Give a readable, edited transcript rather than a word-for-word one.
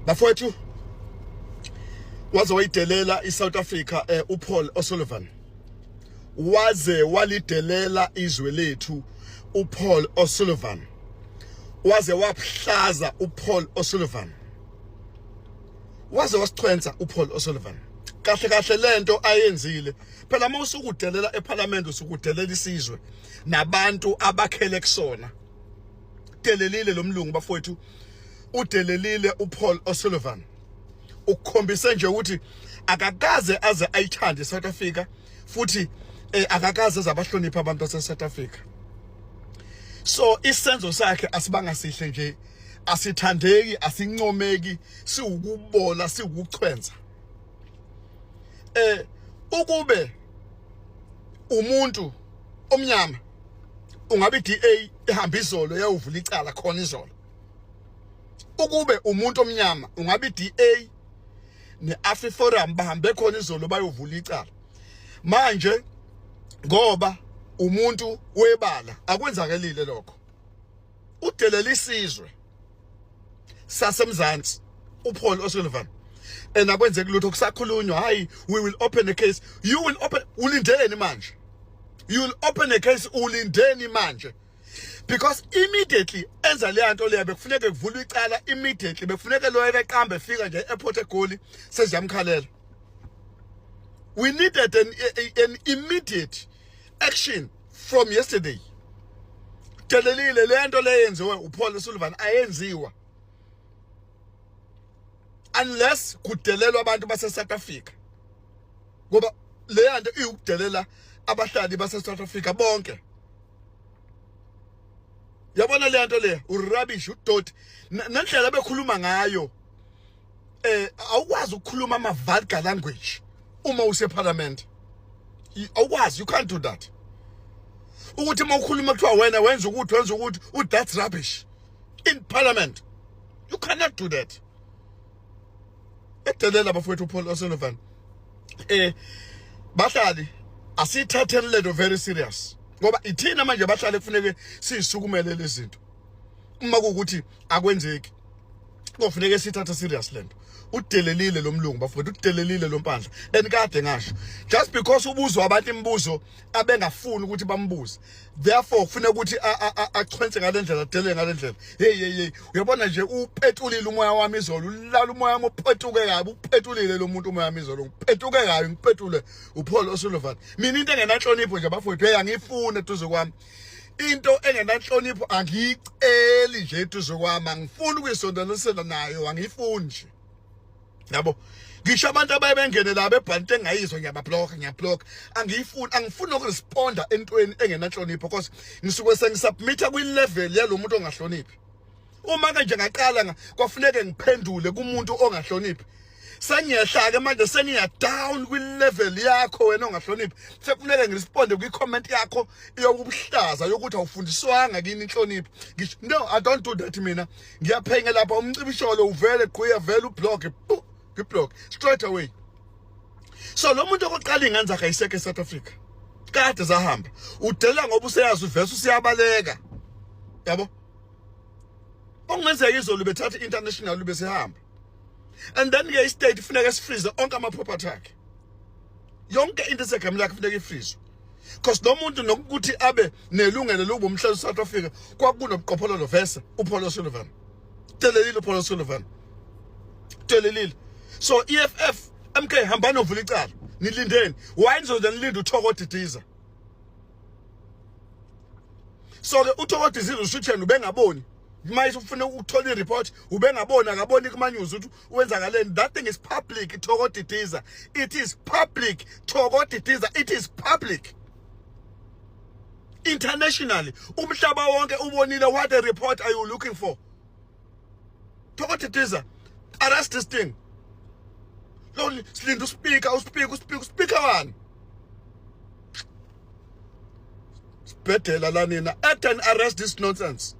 Bafowethu, waze wayidelela iSouth Africa uPaul O'Sullivan. Waze walidelela izwe lethu uPaul O'Sullivan. Waze wabuhlaza uPaul O'Sullivan. Waze wasichwensa uPaul O'Sullivan. Kahle kahle lento ayenzile phela, uma usukudelela eParliament usukudelela isizwe nabantu abakhele kusona. Delelile lo mlungu bafowethu, udelelile uPaul O'Sullivan. Ukukhombise nje ukuthi akakaze aze ayithande iSouth Africa, futhi akakaze aze abahloniphe abantu base South Africa. So isenzo sakhe asibanga sihle nje, asithandeki, asincomeki, siwukubola, siwukuchwenza. Ukube umuntu omnyama ungabe iDA ihamba izolo yawuvula icala khona izolo. Ukube umuntu omnyama ungabe iDA neAfriForum bahambe khona izolo bayovula icala. Manje ngoba umuntu webala akwenzakelile lokho. Udelela isizwe sasemzansi uPaul O'Sullivan, and akwenzeki lutho, kusakhulunywa, "Hayi, we will open a case." You will open ulindeni manje? You will open a case ulindeni manje? Because immediately enza leya nto leya, bekufuneke kuvulwe icala immediately. Bekufuneke lo eqamba efika nje e-airport eGoli seziyamkhalela. We needed an immediate action from yesterday. Delelile le nto le yenziwe uPaul O'Sullivan, ayenziwa unless kudelelwa abantu base South Africa, ngoba le nto iwukudelela abahlali base South Africa bonke. Yabona le nto le, urubbish, udoti, nendlela bekhuluma ngayo. Awukwazi ukukhuluma ama vulgar language uma useparliament, awukwazi, you can't do that. Ukuthi uma ukhuluma kuthiwa wena wenza ukuthi, wenza ukuthi, that's rubbish. In parliament you cannot do that. Edelela bafowethu uPaul O'Sullivan. Bahlali, asithatheni lento very serious, ngoba ithina manje bahlali kufuneke siyisukumele lezi zinto. Uma kuwukuthi akwenzeki, kofuneke sithathe serious lento. Udelelile lo mlungu bafowethu, udelelile lo mpandla. And kade ngasho, just because ubuzwa abantu imibuzo abengafuni ukuthi bambuze, therefore kufuneka ukuthi achwense ngale ndlela, adelele ngale ndlela. Hey hey hey, uyabona nje, upetulile umoya wami izolo, ulala umoya wami uphetuke kabi. Upetulile lo muntu umoya wami izolo, ngiphetuke kabi, ngipetule uPaul O'Sullivan. Mina into engenanhlonipho nje bafowethu, hey, angiyifuni eduze kwami. Into engenanhlonipho angiyiceli nje eduze kwami, angifuni ukuyisondelisela nayo, angiyifuni nje, yabo. Ngisho abantu abaye bengene la bebhala into engayizwa, ngiyabablocka, ngiyablocka, angiyifuni, angifuni ukuresponda entweni engenanhlonipho, because ngisuke sengisubmitha kwi-level yalo muntu ongahloniphi. Uma ke nje ngaqala kwafuneke ngiphendule kumuntu ongahloniphi, sengiyehla-ke manje, sengiya down kwi-level yakho wena ongahloniphi. Sekufuneke ngiresponde kwi-comment yakho yokubuhlaza yokuthi awufundiswanga kini inhlonipho. Ngisho, no, I don't do that mina. Ngiyaphenya lapha umcibisholo uvele gqiya vele ublock, ngiblock straight away. So lo muntu okokuqala, ingane zakhe ayisekho eSouth Africa, kade zahamba. Udela ngoba useyazi uvese usiyabaleka, yabo. Okungenzeka izolo bethatha international besehamba. And then ke istate kufuneka sifreeze onke ama property akhe, yonke into esegameni lakhe kufuneka ifreeze, because lo muntu nokuthi abe nelungelo lokuba umhlali South Africa kwakunobuqophololo vese. uPaul O'Sullivan telelile, uPaul O'Sullivan telelile. So EFF, MK, hambani ovula icala. Nilindeni? Why nizoze nilinde uThoko Didiza? So ke uThoko Didiza ushutheni ubengaboni manje ufuna ukuthola i-report, ubengaboni, akaboni kuma news ukuthi wenzakaleni. That thing is public, Thoko Didiza, it is public. Thoko Didiza, it is public internationally, umhlaba wonke ubonile. What a report are you looking for? Thoko Didiza, arrest this thing. Lo silinda uspeaker, uspeaker, uspeaker, uspeaker wani? Sibhedela la nina. Act and arrest this nonsense.